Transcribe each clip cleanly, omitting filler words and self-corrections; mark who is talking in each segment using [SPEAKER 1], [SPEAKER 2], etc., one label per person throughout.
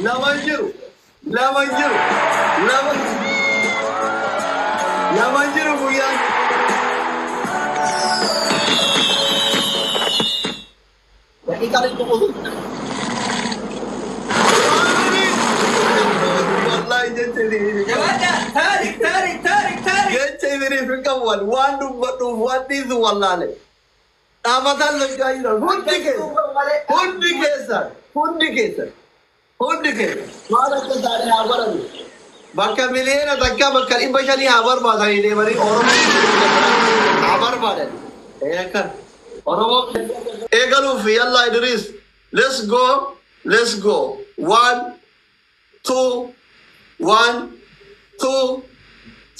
[SPEAKER 1] Lama hin jiru. Lama hin jiru. Lama. Lama hin jiru guyyaan. Daqiiqaa 100. Wallahi jecha isiniif hin qabu.
[SPEAKER 2] Jabaadhaa. Taarik, taarik, taarik, taarik.
[SPEAKER 1] Jecha isiniif hin qabu waan dubbadhuuf waan dhiisu wallaale. Dhaabataan lolchaa jiran hundi keessa. Hundi keessan. Hundi keessan. Hundi keessa. Maal akka isaanii haa baranu. Bakka 1 million bakka 500 haa barbaadanii deemanii Oromoo haa barbaadan. Akkan. Oromoo eegaluuf yallaa Idris. Let's go. Let's go. One, two, one, two,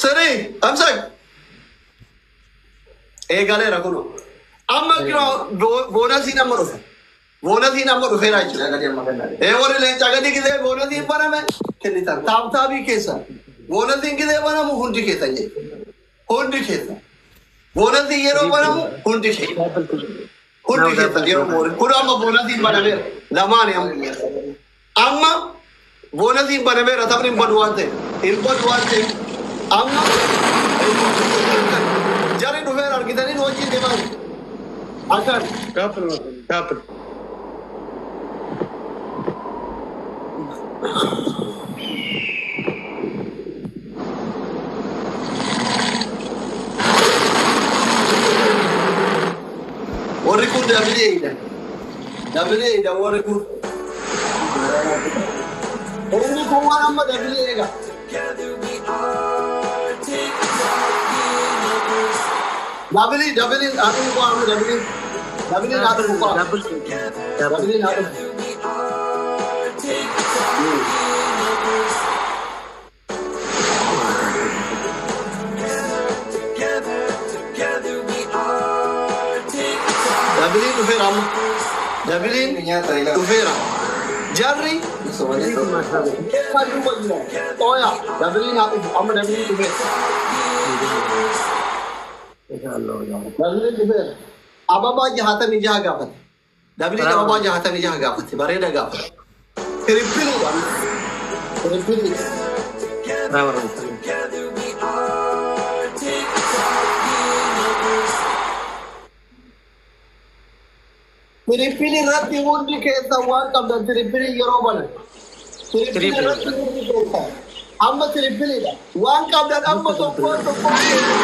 [SPEAKER 1] three. Amsak. Eegaleera kuno. Amma kino bonusiin amma dhufe. Bonusiin amma dhufeera jechuudha. Ee warri leencaa gadi gisee bonusiin baname kennitan. Tap tapii keessa. Bonusiin gisee banamu hundi keessan jechuudha. Hundi keessa. Bonusiin yeroo banamu hundi keessa. Hundi keessan yeroo boonasi. Kun amma bonusiin banameera. Lamaani amma. Amma bonusiin banameera taphni hin badu waan ta'eef. Hin badu waan ta'eef. Amma jarri dhufeera argitanii nu wajjin deemaa jiru. Akkan.
[SPEAKER 3] Couple, couple.
[SPEAKER 1] Warri kun double eeyida. Double eeyida warri kun. Inni kun waan amma double eega. Double double haadhu kun amma double. Double haadhu kun.
[SPEAKER 4] Double.
[SPEAKER 1] Double haadhu. Doubleiin dhufeera amma. Doubleiin dhufeera. Jarri keessa duuba jira. Ooya doubleiin haa dhufu amma doubleiin dhufeera. Doubleiin dhufeera. Ababaa 66 gaafate. Doubleiin ababaa 66 gaafate. Bareeda gaafate. Tripleiidha. Tripleiidha.
[SPEAKER 4] Bravo.
[SPEAKER 1] Triple irratti hundi keessa waan qabdan triple yeroo banan. Triple irratti hundi keessa. Amma tripleiidha. Waan qabdan amma tokkoon tokkoon keessa.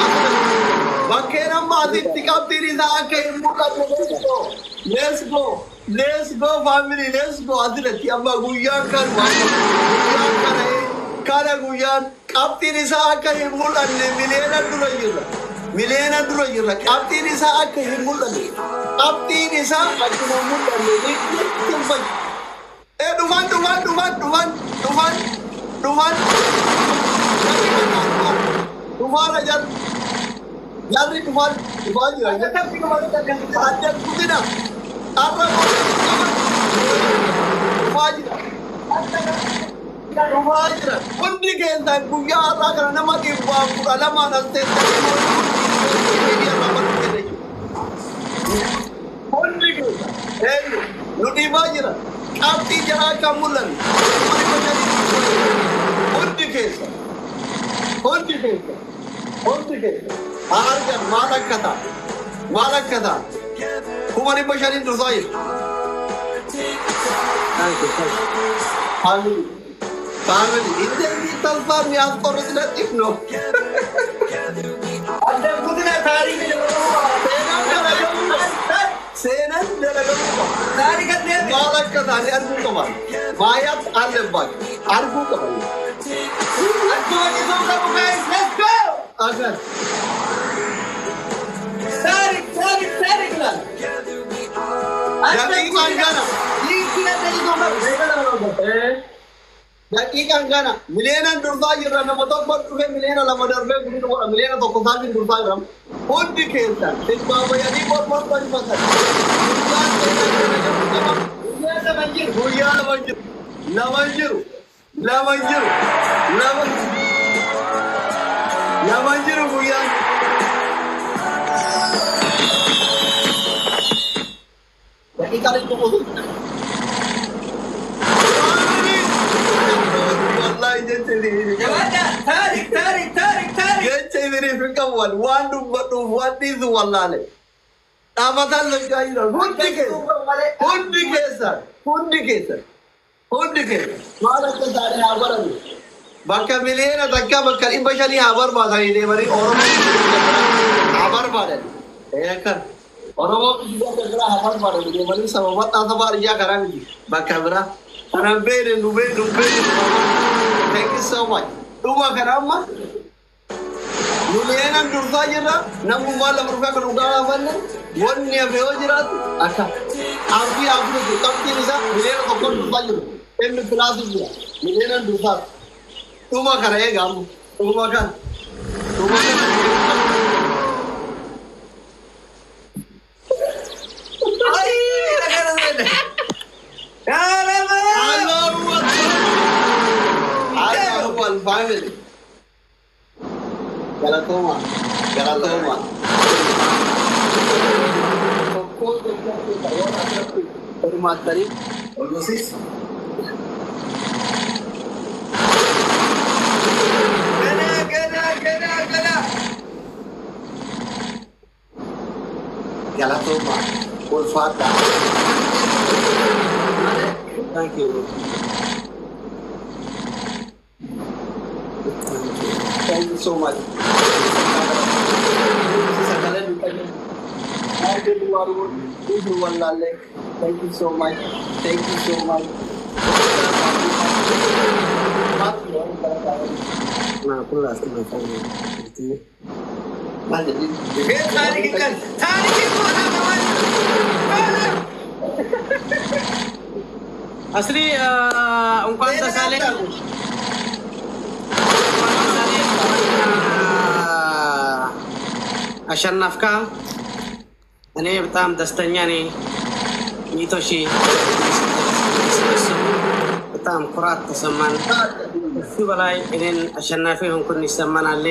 [SPEAKER 1] Bakkeen amma asitti qabxiin isaa akka hin mul'anne let's go. Let's go. Let's go family. Let's go asirratti amma guyyaan kan guyyaan kana kana guyyaan qabxiin isaa akka hin mul'anne miliyoona dura jirra. Miliyoona dura jirra. Qabxiin isaa akka hin mul'anne. Qabxiin isaa akkuma mul'anne ni fayyadu. Ee dhufan dhufan dhufan dhufan dhufan dhufan dhufaarra jarri jarri dhufan dhufaa jira. Adda kutina har'a dhufaa jira. Dhufaa jira. Hundi keessan guyyaa har'aa kana nama 112n as teessanii hundi keessan eenyu nu dhiibaa jira. Qabxii jaraa kan mul'anne hundi keessa hundi keessa hundi keessa haa argan maal akka ta'a maal akka ta'a 500,000 dursaa jiru.
[SPEAKER 4] Thank you, thank you.
[SPEAKER 1] Family family እንደዚህ ተስፋ የሚያስቆርጥ ነጥብ ነው።
[SPEAKER 2] Adda kutina taariikii
[SPEAKER 1] Seenaan dalagamuu qaba. Seenaan dalagamuu qaba.
[SPEAKER 2] Taarika deeme.
[SPEAKER 1] Maal akka taane arguu qaban. ማየት አለባቸው. Arguu qaban.
[SPEAKER 2] Akkuma isoo qabu guys, let's go.
[SPEAKER 1] Agar.
[SPEAKER 2] Taarik, taarik, taarik laal.
[SPEAKER 1] Daqiiqaan gana.
[SPEAKER 2] Liinkii adda isoo qabu.
[SPEAKER 1] Daqiiqaan gana. Miliyoonan dursaa jirra nama tokko dhufe 2 million darbee gudii godha 1 million saatiin dursaa jirra. Hundi keessan tilmaamayanii mormor balfatan. Guyyaan
[SPEAKER 2] Guyyaa lama jiru.
[SPEAKER 1] Guyyaa lama jiru. Lama jiru. Lama jiru. Lama lama jiru guyyaan. Daqiiqaan 100. qabu waan dubbadhuuf waan dhiisu wallaale. Dhaabataan lolchaa jiran hundi keessa hundi keessa hundi keessa hundi keessa maal akka isaanii haa baranu. Bakka 1 million bakka 500 haa barbaadanii deemanii Oromoo haa barbaadan. Akka Oromoo biyya biraa haa barbaadanii deemanii saba bal'aa saba arjaa karaa miti bakka biraa. Kanan beene nu beene nu beene. Thank you so much. Dhuma kana amma miliyeenan dursaa jirra, namummaa lama dhufee akka dhugaa gaafanne wanni hafe yoo jiraatu akka afii afuritu qabxiin isaa 1 million dursaa jiru. Inni filaatu jira miliyeenan dursaa. Dhuma kana eegamu dhuma kana dhuma kana.
[SPEAKER 2] Ay, kana seene. Yaa
[SPEAKER 1] Allahu Akbar. Allahu Akbar family. Galatooma. Galatooma. Tokkoon tokkoon keessa yoo asirratti hirmaattanii
[SPEAKER 2] Oduusis. Gana gana gana gana.
[SPEAKER 1] Galatooma. Ulfaadha.
[SPEAKER 4] Thank you. Thank you.
[SPEAKER 1] Thank you so much. Sagalee dubbatan. Thank you so much. Thank you so much.
[SPEAKER 4] Na kula suna fara.
[SPEAKER 1] Maal jedhin?
[SPEAKER 2] Taarikiin kan taarikiin kun
[SPEAKER 4] አስሊ እንኳን ደስ አለህ። እንኳን ደስ አለህ። አሸናፍካ። እኔ በጣም ደስተኛ ነኝ። 100,000 ስብስቡ በጣም ኩራት ተሰማን። እሱ በላይ እኔን አሸናፊ ሆንኩን ይሰማናል።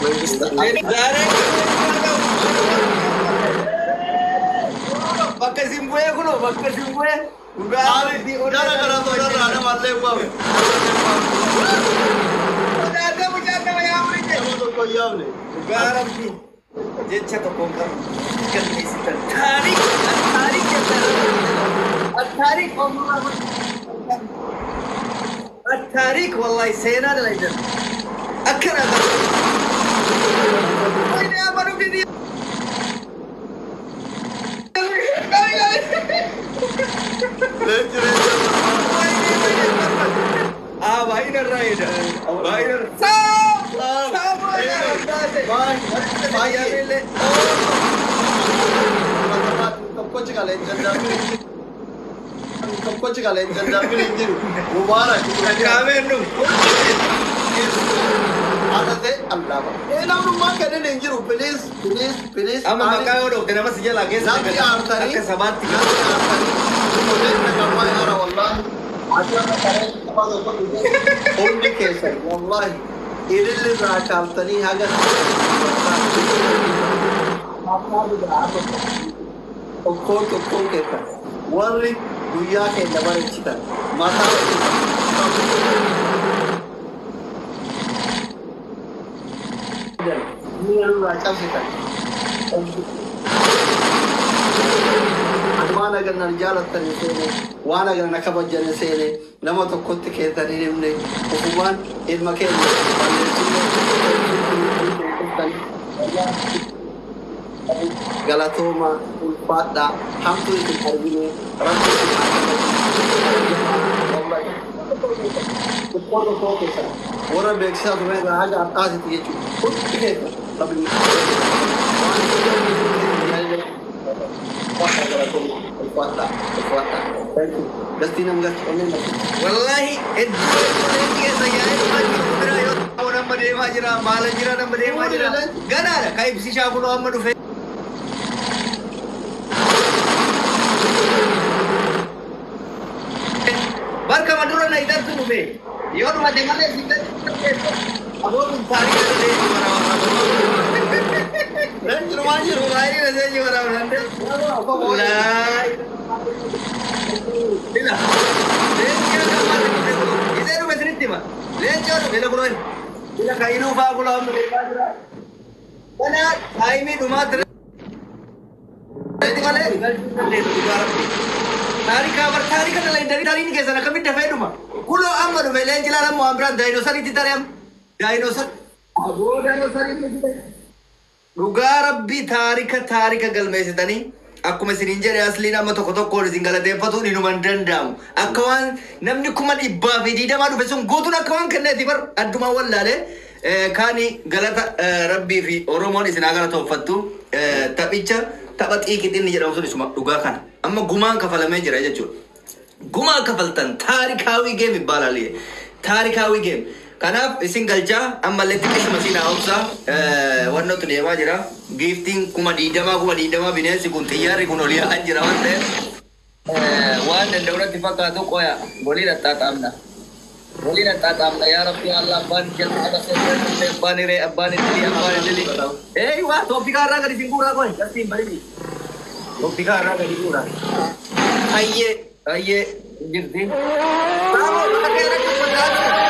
[SPEAKER 4] መንግስት
[SPEAKER 2] ዛሬ bakka isin bu'ee kunoo bakka isin bu'ee dhugaa
[SPEAKER 1] Gara gara toorarraa namallee waame.
[SPEAKER 2] Sodaatee mucaan nama yaamuu
[SPEAKER 1] Nama tokko hin yaamne.
[SPEAKER 2] Dhugaa Rabbi jecha tokko hin qabu. Galmeessitan taarik taarik taarik taarik wallahi seenaa dalaydan akkana Wayne amanu didi.
[SPEAKER 1] Leenci leenci.
[SPEAKER 2] Ah, baay'ina irraa eeda. Baay'ina irraa. Saam! Saam!
[SPEAKER 1] Baay'ee. Tokkochi qala hin danda'amin. Tokkochi qala hin danda'amin hin jiru. Mubaarak.
[SPEAKER 2] Kaameen dhufu.
[SPEAKER 1] Adate allaama. Ee namnummaan kanneen hin jiru. Please, please, please.
[SPEAKER 2] Amma maqaa yoo dhoofte nama si jalaa keessa
[SPEAKER 1] Namni aartanii.
[SPEAKER 2] akka sabaatti.
[SPEAKER 1] Namni aartanii. Odeessa qabaa yaara wallaahi. Asirra karee taphaa tokko dhufe. Hundi keessan wallaahi. Ililli irraa kaaftanii haga. Tokkoon tokkoon keessan warri guyyaa keenya bareechitan mataa miira nurraa cabsitan. Waan agarran jaalattanii seene, waan agarran kabajjanii seene, nama tokkotti keessan hin himne, ofumaan ilma keenya balleessinee galatooma ulfaadhaa hamtuu isin argine rabbi isin haa kabaju. Tokkoon tokkoo keessan warra beeksisaa ture irraa haga har'aatitti jechuudha. Hundi keessan rabbi waan galatooma ulfaadhaa ulfaadhaa. Thank you. Gastii nam gasti onneen natti.
[SPEAKER 2] Wallahi iddoo leenci keessa yaa'ee dhufaa jiru bira yoo ta'u nama deemaa jira maala jira nama deemaa jira ganaadha ka ibsishaa kunoo amma dhufe. Barka madura na idartu dhufe yoo dhumate malee si gadi aboon taariika leenci waraabaa.
[SPEAKER 1] Leenci dhumaa jiru.
[SPEAKER 2] Taariika leenci waraabaa. Ulaa. Ila. Leenci akka maali dhufe kunoo isee dhufe sinitti hima. Leenci yoo dhufe ila kunoo ila kaayinuu fa'aa kunoo amma deemaa jira. Kana taayimii dhumaa ture. Malee galchuu dandeessu dhugaa rabbi. Taarika bar taarika dalaydanii taariin keessan akkamitti dafee dhuma. Kuloo amma dhume leenji laalan waan biraan daayinoosariitti taree amma. Daayinoosar.
[SPEAKER 1] Aboo daayinoosariitti taree.
[SPEAKER 2] Dhugaa rabbii taarika taarika galmeessitanii akkuma isiniin jedhe asliin amma tokko tokkoon isin galateeffatuun inuma hin danda'amu. Akka waan namni 20,020 dhufe sun guutuun akka waan kenneeti bar addumaan wallaalee kaani galata rabbii fi Oromoon isin haa galatooffattu taphicha tapha xiiqixinni jedhamu sun isuma dhugaa kana. Amma gumaan kafalamee jira jechuudha. Gumaa kafaltan taarikaawii geem ይባላል ይሄ taarikaawii geem. Kanaaf isin galchaa ammallee xiqqishuma siin haa obsaa wannotu deemaa jira. Giiftiin 20,000 20,000 bineensi kun xiyyaarri kun olii yaa'an jira waan ta'eef waan danda'u natti fakkaatu qoya waliin axxaaxaamna. Waliin axxaaxaamna yaa rabbi Allah abbaan jalqaba abbaan hiree abbaan idilii abbaan idilii. Ee waa tooppikaa irraa gadi siin guuraa qoy gastiin barini. Tooppikaa irraa gadi guuraa. Hayyee hayyee jirti. Bravo, bakka irratti uffata.